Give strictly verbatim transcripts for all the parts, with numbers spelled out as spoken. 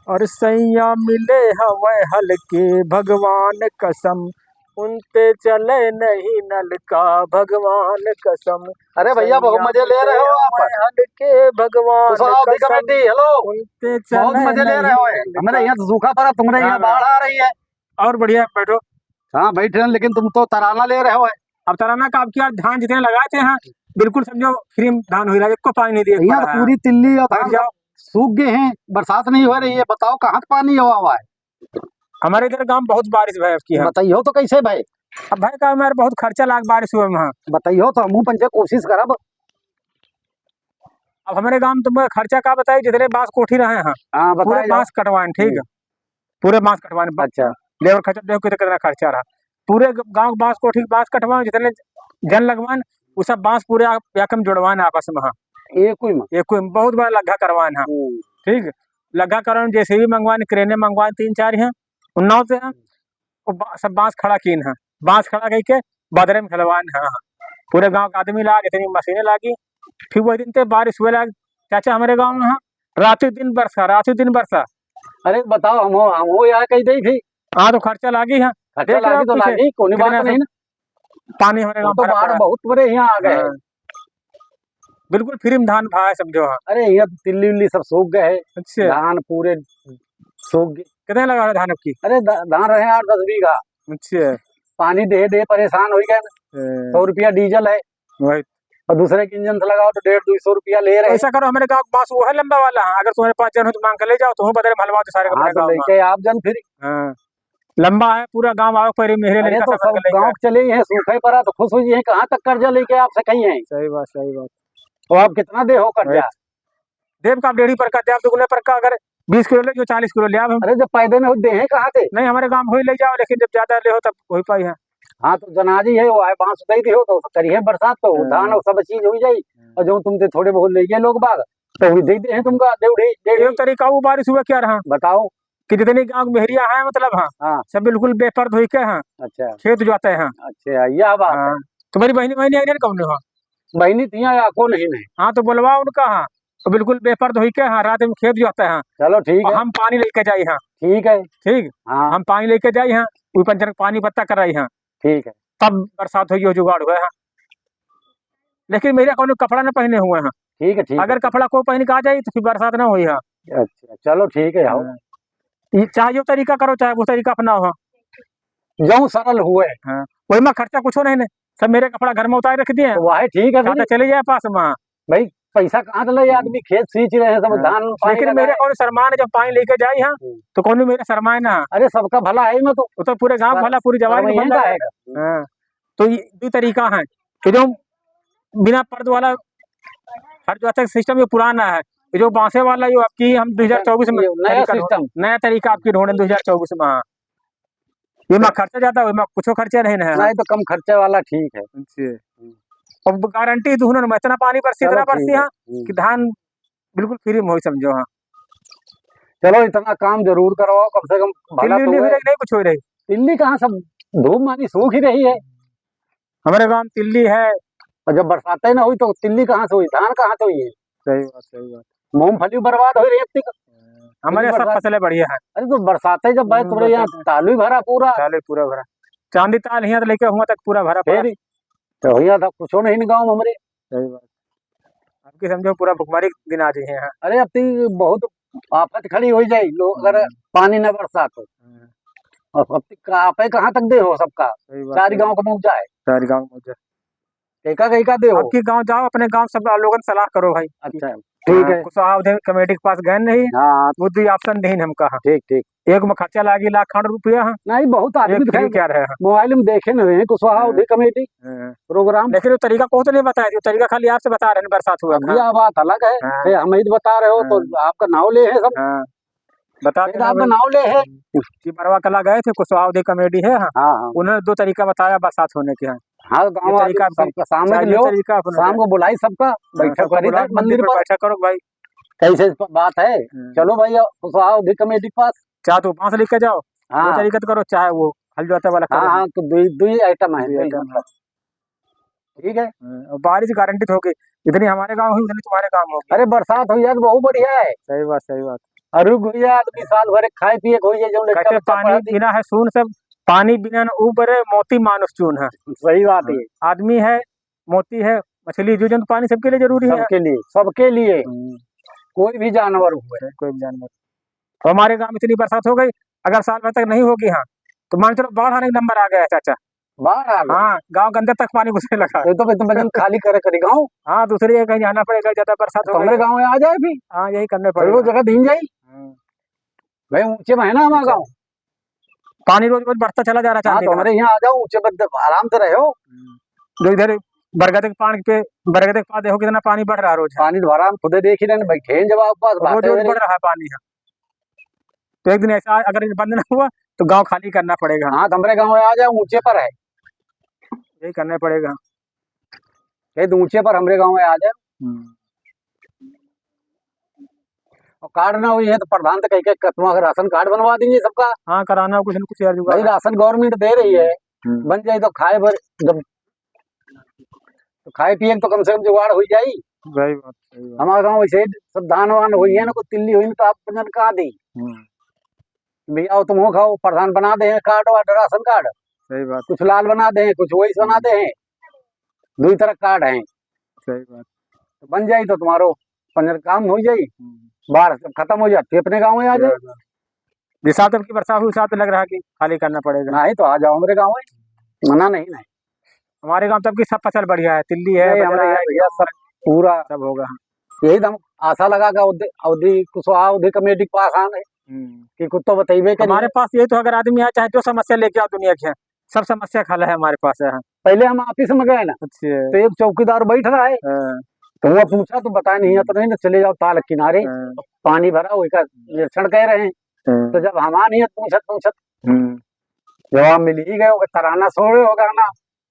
और सैया मिले हवै हल्के भगवान कसम, उनते चले नहीं नलका भगवान कसम। अरे भैया, बहुत सैया मजे ले रहे हो मिले आप। हवै हल्के भगवान कुशवाहा अवधी कसम, कमेटी, हेलो। उनते बहुत चले मजे ले रहे हो। नहीं नलका। हमारे यहाँ तो सूखा पड़ा, तुम्हारे यहाँ हाँ। बाढ़ आ रही है। और बढ़िया, बैठो। हाँ, बैठ रहे हैं, लेकिन तुम तो तराना ले रहे हो। अब तराना का, अब क्या, धान जितने लगाए थे, हाँ, बिल्कुल समझो फ्री में धान हो रहा है, एक को पानी नहीं दिए, यहाँ तो पड़ा है। पूरी तिल्ली और बैठ धान जाओ। सब सूख गए हैं, बरसात नहीं हो रही है, बताओ कहाँ से पानी हुआ हुआ है? हमारे इधर गाँव बहुत बारिश भय अब की है। बताइयो तो कैसे भाई? अब भाई का हमारे बहुत खर्चा लाग बारिश हुए में, हाँ। बताइयो तो हमहू पंचे कोशिश करब। अब हमारे गाँव में तुमको खर्चा का बताई, जितने बांस कोठी रहे हैं, हाँ, पूरे बताए जाओ। बांस कटवाएं, ठीक है? हम्म। पूरे बांस कटवाने पर अच्छा। लेबर खर्चा देखो कितना, कितना खर्चा रहा। पूरे ग-, गांव के बांस कोठी के बांस कटवान, जितने जन लगवान, वो सब बांस पूरे आ-, या कम जोड़वान आपस में, हाँ। एक कोई में? एक कोई में, बहुत बड़ा लग्गा करवान, हाँ। हम्म। ठीक, लग्गा करवान, जेसीबी मंगवान, क्रेने मंगवान, तीन चार हैं, उन्नाव से हैं। वो बा-, सब बांस खड़ा कीन है, बांस खड़ा कई के बदरे में घलवान है। पूरे गांव का आदमी लाग, इतनी मशीनें लागी, फिर वही दिन ते बारिश हुए लाग। चाचा हमारे गांव में, हाँ, रातों दिन बरसा, रातों दिन बरसा। अरे बताओ, हम हो, हम हो यहाँ कही दे भी। हाँ, तो खर्चा लागी है। खर्चा देख रहे लागी हो तो पीछे लागी, कोई बात कितना नहीं सब ना। पानी हमारे वो गांव तो भरा बाढ़ पड़ा। बहुत बड़े यहाँ आ गए। हाँ। बिल्कुल फ्री में धान भाई समझो, हाँ। अरे, यहाँ तो तिल्ली उल्ली सब सूख गए हैं। अच्छा। धान पूरे सूख गए। कितने लगा है धान आपकी? अरे, ध-, धान रहे आठ दस बीघा। अच्छा। पानी दे दे परेशान हो गए। ए। सौ रुपया डीजल है। वही। और दूसरे के इंजन से लगाओ तो डेढ़ दो सौ रुपया ले रहे हैं। ऐसा करो, हमारे गाँव के बांस वो है लंबा वाला, हाँ, अगर तुम्हारे पास जन हो तो मांग के ले जाओ, तुम बदले में हलवा दो सारे हाँ, अपने तो गाँव में। लेके आप जन फिर। हाँ। लंबा है, पूरा गांव आओ, पहले मेहरे अरे लड़का तो सब सब लेके गांव आए। चले ही हैं, सूखे पड़ा तो खुश हो जी हैं, कहाँ तक कर्जा लेके आपसे कही हैं? सही बात, सही बात। तो आप कितना दे हो कर्जा? वही। देव का आप डेढ़ी पर का, देव दुगुने पर का, अगर बीस किलो ले, जो चालीस किलो ले आओ हम। अरे जब पैदे न हो, दे हैं कहाँ से? नहीं, हमारे गांव हो ही ले जाओ, लेकिन जब ज्यादा ले हो तब वही पाई है। हाँ, तो जनाजी है, वो आए बांस दे दी हो, तो करिए बरसात, तो हाँ। धान और सब चीज हो जाई। हाँ। और जो तुमसे थोड़े बहुत ले गए लोग बाग, तो भी दे दे हैं तुमका, डेढ़ी, डेढ़ी। एक तरीका वो बारिश हुआ क्या रहा? बताओ। कि जितनी गाँव के मेहरिया हैं, मतलब, हाँ, हाँ। सब बिल्कुल बेपर्द होई के, हाँ, अच्छा। खेत जोते हैं। अच्छा, यह बात है। हाँ। तुम्हारी बहनी, बहनी आई नहीं कौन हो? बहनी थी, या को नहीं, नहीं। हाँ, तो बोलवा उनका, हाँ, तो बिल्कुल बेपर्द होई के, हाँ, रात में खेत जोते हैं। चलो, ठीक और है। हम पानी लेके जाई, हाँ। ठीक है। ठीक? हाँ। हम पानी लेके जाई, हाँ, वो पंचर पानी पत्ता कर रही, हाँ। ठीक है। तब बरसात होई, यो जुगाड़ हुआ, हाँ। लेकिन मेरे कौनो कपड़ा न पहने हुए हैं। ठीक है, ठीक है। अगर कपड़ा को पहन के आ जाई, तो फिर बरसात न होई है। अच्छा, चलो, ठीक है, आओ। हाँ। ये चाहे जो तरीका करो, चाहे वो तरीका अपनाओ, हाँ। जौन सरल हुए। हाँ। वही में खर्चा कुछो नहीं, नहीं। सब मेरे कपड़ा घर में उतार रख दिए हैं। तो वह ठीक है, चाहे फिर। चले जाए पास में। भाई, पैसा कहाँ से ले आदमी, खेत सींच रहे हैं, सब हाँ। धान पानी लेकिन लगा मेरे है। कौन शर्मा ने जब पानी लेके जाई, हाँ, हम्म। तो कौन भी मेरे शर्माए ना। अरे, सबका भला है ही में तो। वो तो पूरे गांव भला, पूरी जवानी का भला है। है। हाँ। तो ये दो तरीका है कि जो बिना पर्द वाला हर जो तक सिस्टम ये पुराना है, ये जो बांसे वाला, ये आपकी हम दो हज़ार चौबीस में ये नया तरीका ढूंढ-, सिस्टम। नया तरीका आपकी ढूंढे दो हज़ार चौबीस में। हाँ। ये में खर्चा ज्यादा हो, ये में कुछ खर्चा नहीं ना है। नहीं तो कम खर्चे वाला ठीक है। जी। अब गारंटी तो उन्होंने इतना पानी बरसी, चलो इतना बरसी, ठीक है। हाँ, हम्म। कि धान बिल्कुल फ्री में होई, समझो, हाँ। चलो, इतना काम जरूर करवाओ, कम से कम भला तिल्ली तो उल्ली हुई है। रही, नहीं कुछ हो रही? तिल्ली कहाँ, सब धूप मानी सूख ही रही है। हमारे गाँव में तिल्ली है। और जब बरसात ही ना हुई तो तिल्ली कहाँ से हुई, धान कहाँ से हुई है? सही बात, सही बात। मूंगफली बर्बाद हो रही है अब तक। हमारे सब बरसात फसलें बढ़िया है। अरे तो बरसात ही जब भाई हम्म, तुम्हारे यहाँ बरसात है। तालू ही भरा पूरा। तालू पूरा भरा। चांदी ताल यहाँ तो लेके हुआ तक पूरा भरा पड़ा। फिर तो यहाँ था कुछ नहीं गाँव में हमारे। सही बात। अब की समझो पूरा भुखमरी दिन आ जाए हैं। अरे अब तो बहुत आफत खड़ी हो जाए लोग अगर हम्म। पानी न बरसा तो। हम्म। और अब तक का-, आपे कहाँ तक दे हो सबका? सही बात चार है। गाँव का मुँह जाए। चार गाँव का मुँह जाए। कैका कैका दे हो? अब की गाँव जाओ, अपने गाँव सब लोगन सलाह करो भाई। अच्छा, ठीक है। कुशवाहा अवधी कमेटी के पास गए नहीं, हाँ। वो दो option देन हमका, हाँ। ठीक, ठीक। एक में खर्चा लागी लाख खंड रुपया, हाँ। नहीं, बहुत आदमी एक तो free खैर क्या रहे, हाँ। मोबाइल में देखे न रहे हैं, कुशवाहा हाँ। अवधी कमेटी हाँ। प्रोग्राम। लेकिन वो तरीका को तो नहीं बताया, जो तरीका खाली आपसे बता रहे हैं, बरसात हुआ अब था। यह बात अलग है, हाँ। ये हम ही तो बता रहे हो, तो हाँ। आपका नाव ले है सब। हाँ। बता ये देना आपका भाई। नाव ले है। कि बरवा कला गए थे, कुशवाहा अवधी कमेटी है, हाँ। हाँ, हाँ। उन्होंने दो तरीका बताया बरसात होने के, हाँ। हाँ, तो ये गाँव तरीका आदमी अपने सबका सामने चाहे ये लो, तरीका अपने शाम को बुलाई सबका, हाँ, बैठक सबको करी बुला था के मंदिर मंदिर पर पर। बैठक करो भाई। कैसे प-, बात है? हम्म। चलो भाई, कुशवाहा अवधी कमेटी के पास। चाहे तो बांस लेके जाओ, वो हाँ। तरीका तो करो, चाहे वो हल जोते वाला करो। हाँ, हाँ, तो दो ही, दो ही item है, दो ही दो ही item है। मतलब। ठीक है। हाँ, और बारिश गारंटी तो होगी। जितनी हमारे गाँव हुई, उतनी तुम्हारे गाँव होगी। अरे, बरसात हुई जाए तो बहुत बढ़िया है। सही बात, सही बात। अरुग हुई जाए, आदमी साल भर खाए पिए के हुई जाए, जौन कहते इतना पानी पड़ा बिना है, सुन सब, पानी बिना न ऊपर है, मोती मानुष चून है। सही बात है। आदमी है, मोती है, मछली, जीव जंतु, पानी सबके लिए जरूरी है। सबके लिए, सबके लिए। हम्म। कोई भी जानवर हुए। कोई भी जानवर। तो हमारे गाँव में इतनी बरसात हो गई, अगर साल भर तक नहीं होगी, हाँ, तो मान चलो बाढ़ आने का नंबर आ गया है, चाचा। बाढ़ आ गया? हाँ, गाँव के अंदर तक पानी घुसने लगा। ये तो, ये तो वजन खाली करे करी गाँव। हाँ, दूसरी जगह कहीं जाना पड़ेगा, ज्यादा बरसात हो तो गई हमारे तो। गाँव में आ जाए भी। हाँ, यही करने तो वो पड़ेगा। जगह दिन जाई। हाँ। भाई, ऊंचे में है ना हमारा अच्छा। गाँव। पानी रोज रोज बढ़ता चला जा रहा है हाँ, चांदनी तो का। हमारे यहाँ आ जाओ, ऊंचे पर आराम से रहो। हम्म। जो इधर बरगद के पान पे, बरगद के पास देखो कितना पानी बढ़ रहा है रोज। पानी तो भरा, हम खुदे देख ही रहे हैं, बैठे हैं जब आप पास, रोज बातें रोज हो रही। बढ़ रहा है पानी यहाँ। तो एक दिन ऐसा अगर बंद ना हुआ तो गाँव खाली करना पड़ेगा। हाँ, तो हमारे गाँव में आ जाओ, ऊंचे पर है। यही करना पड़ेगा। कहीं तो ऊंचे पर हमरे गाँव में आ जाए। हम्म। और कार्ड ना हुई है तो प्रधान तो कह के कतवा का राशन कार्ड बनवा देंगे सबका। हाँ, कराना कुछ न कुछ यार जुगाड़ भाई, है। राशन गवर्नमेंट दे रही है, हम्म। बन जाए तो खाए भर, जब तो खाए पिए तो कम से कम जुगाड़ हो जाई। सही बात, सही बात। हमारे गाँव वैसे ही सब धान वान हुई है ना, हम्म। कोई तिल्ली हुई ना तो आप बन कहाँ दी? हम्म। भैया, आओ, तुम हो खाओ, प्रधान बना दे हैं कार्ड वार्ड, राशन कार्ड। सही बात। कुछ लाल बना दे हैं, कुछ वही बना हम्म। दे हैं, दो ही तरह कार्ड हैं। सही बात। तो बन जाई तो तुम्हारो पंजर काम हो जाई। हम्म। बाढ़ सब खत्म हो जाए, फिर अपने गाँव में आ जाए। बराबर। जिस साल तक की बरसात हुई, उस साल तो लग रहा कि खाली करना पड़ेगा। नहीं तो आ जाओ हमारे गाँव में, मना नहीं, नहीं। हमारे गाँव तब की सब फसल बढ़िया है, तिल्ली है, नहीं, बजरा हमारे है, यहाँ भैया गेहूं सब है, पूरा सब होगा। यही तो हम आशा लगा के अवधी, अवधी कुशवाहा अवधी कमेटी के पास आन है हम्म। कि कुछ तो बतइबे करिए। हमारे पास यही तो, अगर आदमी आए, चाहे जो समस्या लेके आओ दुनिया के, सब समस्या का हल है हमारे पास है। पहले हम ऑफिस में गए ना, अच्छा। तो एक चौकीदार बैठ रहा है, हाँ। तो वो पूछा तो बताया नहीं, या तो नहीं ना, चले जाओ ताल किनारे, हाँ। पानी भरा, वही का निरीक्षण कह रहे हैं। हाँ। तो जब हमारे यहाँ पूछत पूछत हम्म। जवाब मिल ही गए, ओकर तराना छोड़े हो गाना।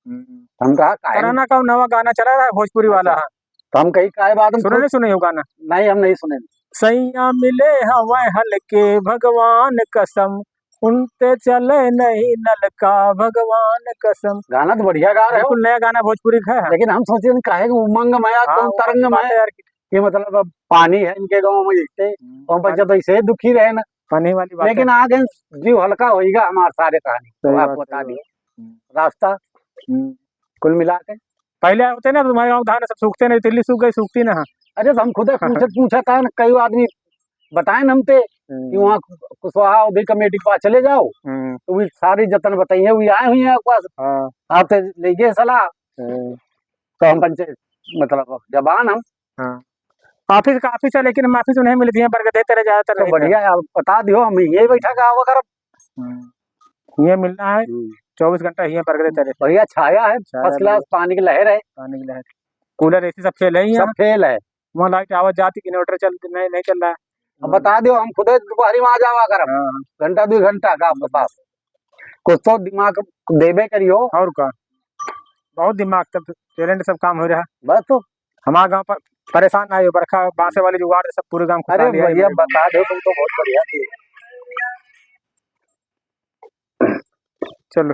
हम्म। हम कहा, "काहे?" तराना का नवा गाना चला रहा है भोजपुरी वाला, अच्छा। हाँ। तो हम कही, "काहे बात में सुने खुश?" नहीं सुने हो गाना? नहीं, हम नहीं सुने। सैया मिले हवै हल्के भगवान कसम, उनते चले नहीं नलका भगवान कसम। गाना तो बढ़िया गा रहे हो। बिल्कुल नया गाना भोजपुरी का है। लेकिन हम सोचे, "काहे के उमंग में, आज हाँ, कौन वो तरंग बात में?" है यार कि ये मतलब अब पानी है इनके गाँव में जैसे, हम्म, कौन बच्चा पानी तो ऐसे ही दुखी रहे ना। पानी वाली बात लेकिन है। आगे जीव हल्का होइगा हमार सारे कहानी, तो सही आपको बात, बता सही दियो। बात। हम्म। रास्ता हम्म। कुल मिला के। पहले होते ना, तुम्हारे गाँव धान सब सूखते नहीं, तिल्ली सूख गई, सूखती ना। अरे, तो हम खुदे पूछत पूछत आए ना, कई आदमी बताए ना हमते हम्म। कि वहाँ कुशवाहा अवधी कमेटी के पास चले जाओ, हम्म। तो वी सारी जतन बताइए, वी आए हुई हैं आपके पास, हाँ। आपसे लेके सलाह। हम्म। तो हम पंचे, मतलब, जबान हम हाँ। ऑफिस का ऑफिस है, लेकिन हम ऑफिस में नहीं मिलती हैं, बरगदे तेरे ज्यादातर तो रहित है। बढ़िया है, आप बता दियो, हम यही बैठा का आवा करब। हम्म। ये मिलना है, हम्म। चौबीस घंटा ही है बरगदे तेरे। बढ़िया छाया है, छाया first class, बढ़िया। पानी की लहर है। पानी की लहर। कूलर, एसी सब फेल है ही सब यहाँ। फेल है। वहाँ लाइट आवत जाती, इन्वर्टर चल, नहीं, नहीं चल रहा है। अब बता दियो, हम खुदे दोपहरी में आ जावा करब। हाँ, हाँ। घंटा, दो घंटा का आपके पास। कुछ तो दिमाग देबे करियो। और का? बहुत दिमाग, तब टैलेंट सब काम हो रहा। बस तो। हमारे गाँव पर परेशान ना हो, बरखा बांसे वाली जुगाड़ से सब पूरे गाँव अरे खुशहाली आई भैया, मेरे। बता दो, तुम तो बहुत बढ़िया थी। चलो।